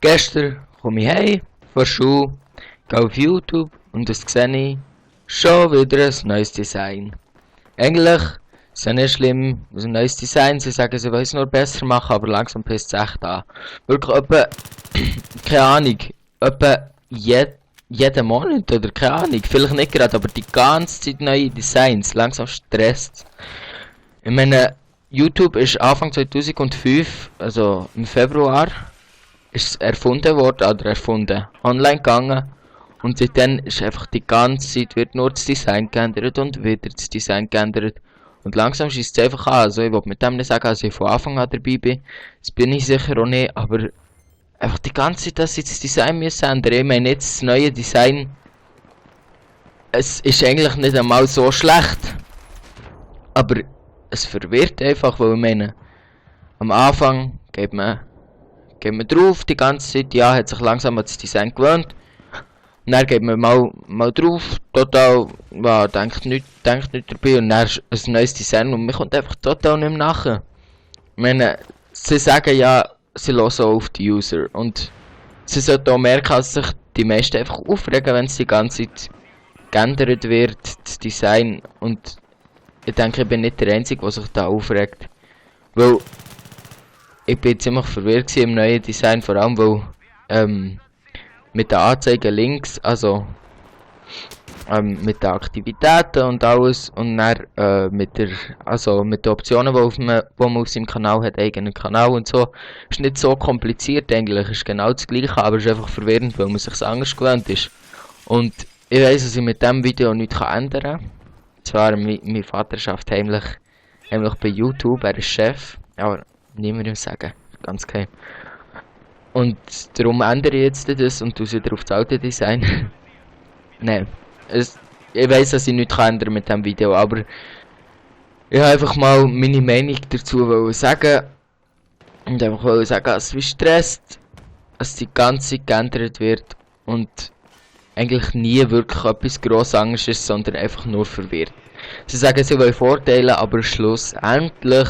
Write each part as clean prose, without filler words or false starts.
Gestern komme ich heim von der Schule, gehe auf YouTube und das sehe ich schon wieder ein neues Design. Eigentlich ist es ja nicht schlimm, ein neues Design, sie sagen, sie wollen es nur besser machen, aber langsam passt es echt an. Wirklich etwa, keine Ahnung, etwa jeden Monat oder keine Ahnung, vielleicht nicht gerade, aber die ganze Zeit neue Designs, langsam stresst. Ich meine, YouTube ist Anfang 2005, also im Februar, ist erfunden worden, online gegangen. Und seitdem ist einfach die ganze Zeit, wird nur das Design geändert und wieder das Design geändert. Und langsam schießt es einfach an. Also ich will mit dem nicht sagen, dass ich von Anfang an dabei bin. Das bin ich sicher auch nicht, aber einfach die ganze Zeit, dass sie das Design müssen ändern. Ich meine jetzt das neue Design, es ist eigentlich nicht einmal so schlecht. Aber es verwirrt einfach, weil ich meine, am Anfang geht man drauf die ganze Zeit, ja, hat sich langsam an das Design gewöhnt. Und dann geht man mal drauf, total, ja, denkt nicht dabei und dann ist ein neues Design und man kommt einfach total nicht mehr nachher. Ich meine, sie sagen ja, sie hören auch auf die User und sie sollten auch merken, dass sich die meisten einfach aufregen, wenn es die ganze Zeit geändert wird, das Design. Und ich denke, ich bin nicht der Einzige, der sich da aufregt. Weil ich bin ziemlich verwirrt im neuen Design, vor allem weil mit der Anzeige links, also mit den Aktivitäten und alles und dann mit den Optionen, die man auf seinem Kanal hat, eigenen Kanal und so, ist nicht so kompliziert eigentlich, ist genau das gleiche, aber ist einfach verwirrend, weil man sich anders gewöhnt ist. Und ich weiss, dass ich mit diesem Video nichts ändern kann. Zwar, mein Vater schafft heimlich bei YouTube, er ist Chef, aber niemand sagen, ganz geheim. Und darum ändere ich jetzt das und tue es wieder auf das alte Design. Nein, ich weiss, dass ich nichts ändern mit diesem Video, aber ich habe einfach mal meine Meinung dazu sagen. Und einfach sagen, dass es mich stresst, dass die ganze Zeit geändert wird und eigentlich nie wirklich etwas gross anderes ist, sondern einfach nur verwirrt. Sie sagen, sie wollen Vorteile, aber schlussendlich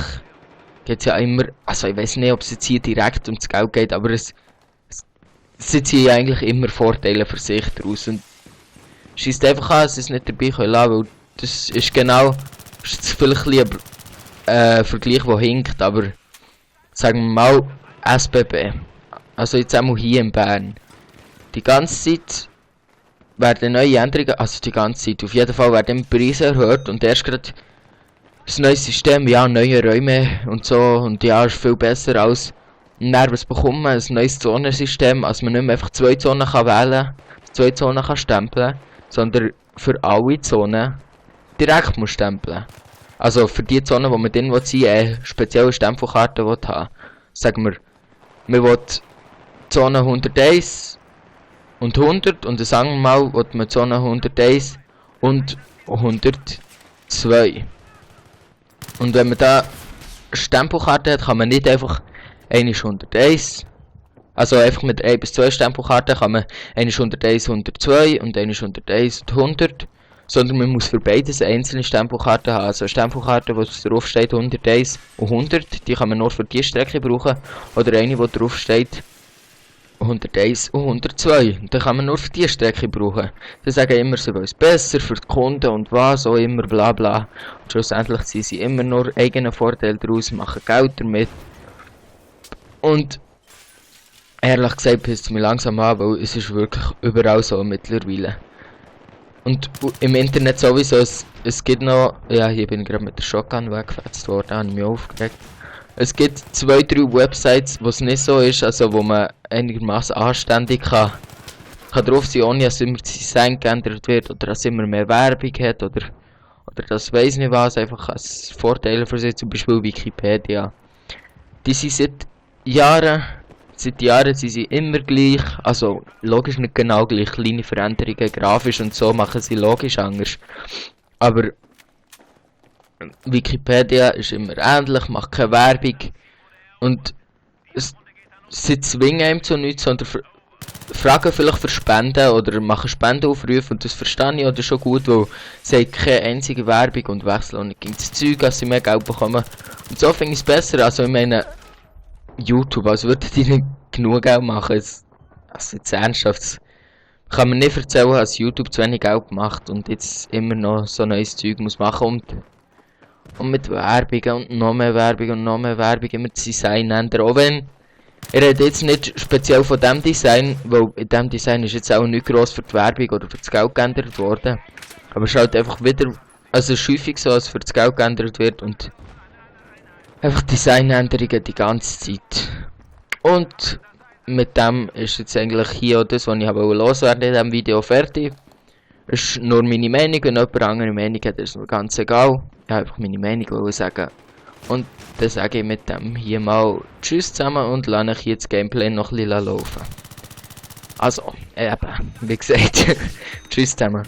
geht es ja immer, also ich weiß nicht, ob es jetzt hier direkt ums Geld geht, aber sie ziehen ja eigentlich immer Vorteile für sich daraus und schießt einfach an, dass sie es nicht dabei können lassen, weil das ist genau, das ist vielleicht ein Vergleich, der hinkt, aber sagen wir mal SBB, also jetzt einmal hier in Bern, die ganze Zeit werden neue Änderungen, also die ganze Zeit, auf jeden Fall werden die Preise erhöht und erst gerade das neue System, ja, neue Räume und so, und ja, ist viel besser als, und dann, was bekommt man, ein neues Zonensystem, als man nicht mehr einfach 2 Zonen kann wählen, 2 Zonen kann stempeln, sondern für alle Zonen direkt muss stempeln. Also für die Zonen, wo man drin will, eine spezielle Stempelkarte will haben. Sagen wir, man will Zone 101 und 100 und dann sagen wir mal, will man Zone 101 und 102. Und wenn man da Stempelkarte hat, kann man nicht einfach 101, also einfach mit 1 bis 2 Stempelkarten kann man 101, 102 und 101 und 100, sondern man muss für beides einzelne Stempelkarten haben. Also eine Stempelkarte, wo drauf steht 101 und 100, die kann man nur für die Strecke brauchen, oder eine, wo drauf steht 101 und 102. Und dann kann man nur für die Strecke brauchen. Sie sagen immer, sie wollen es besser für die Kunden und was auch immer, bla bla. Und schlussendlich ziehen sie immer nur eigenen Vorteil daraus, machen Geld damit. Und ehrlich gesagt pisst es mich langsam an, weil es ist wirklich überall so mittlerweile. Und im Internet sowieso, es gibt noch, ja, hier bin ich gerade mit der Shotgun weggefetzt worden, habe ich mich aufgeregt. Es gibt 2, 3 Websites, wo es nicht so ist, also wo man einigermaßen anständig kann drauf sein, ohne dass immer das Design geändert wird oder dass immer mehr Werbung hat oder das weiss nicht was, einfach als Vorteile für sich, zum Beispiel Wikipedia. Die sind seit Jahren sind sie immer gleich, also logisch nicht genau gleich, kleine Veränderungen, grafisch und so machen sie logisch anders. Aber Wikipedia ist immer ähnlich, macht keine Werbung und sie zwingen einem zu nichts, sondern fragen vielleicht für Spenden oder machen Spendenaufrufe und das verstehe ich oder schon gut, weil sie haben keine einzige Werbung und wechseln und nicht das Zeug, dass sie mehr Geld bekommen. Und so finde ich es besser, also ich meine YouTube, also würden die nicht genug Geld machen. Also jetzt ernsthaft. Kann man nicht erzählen, dass YouTube zu wenig Geld gemacht und jetzt immer noch so neues Zeug muss machen und mit Werbung und noch mehr Werbung und noch mehr Werbung immer das Design ändern. Auch wenn, ich rede jetzt nicht speziell von dem Design, weil in dem Design ist jetzt auch nicht gross für die Werbung oder für das Geld geändert worden. Aber es ist halt einfach wieder, also es ist häufig so, dass für das Geld geändert wird und einfach Designänderungen die ganze Zeit. Und mit dem ist jetzt eigentlich hier auch das, was ich loswerden in diesem Video fertig. Es ist nur meine Meinung, wenn jemand eine andere Meinung hat, ist mir ganz egal. Ich habe einfach meine Meinung sagen. Und dann sage ich mit dem hier mal Tschüss zusammen und lasse ich jetzt das Gameplay noch ein bisschen laufen. Also, eben, wie gesagt, Tschüss zusammen.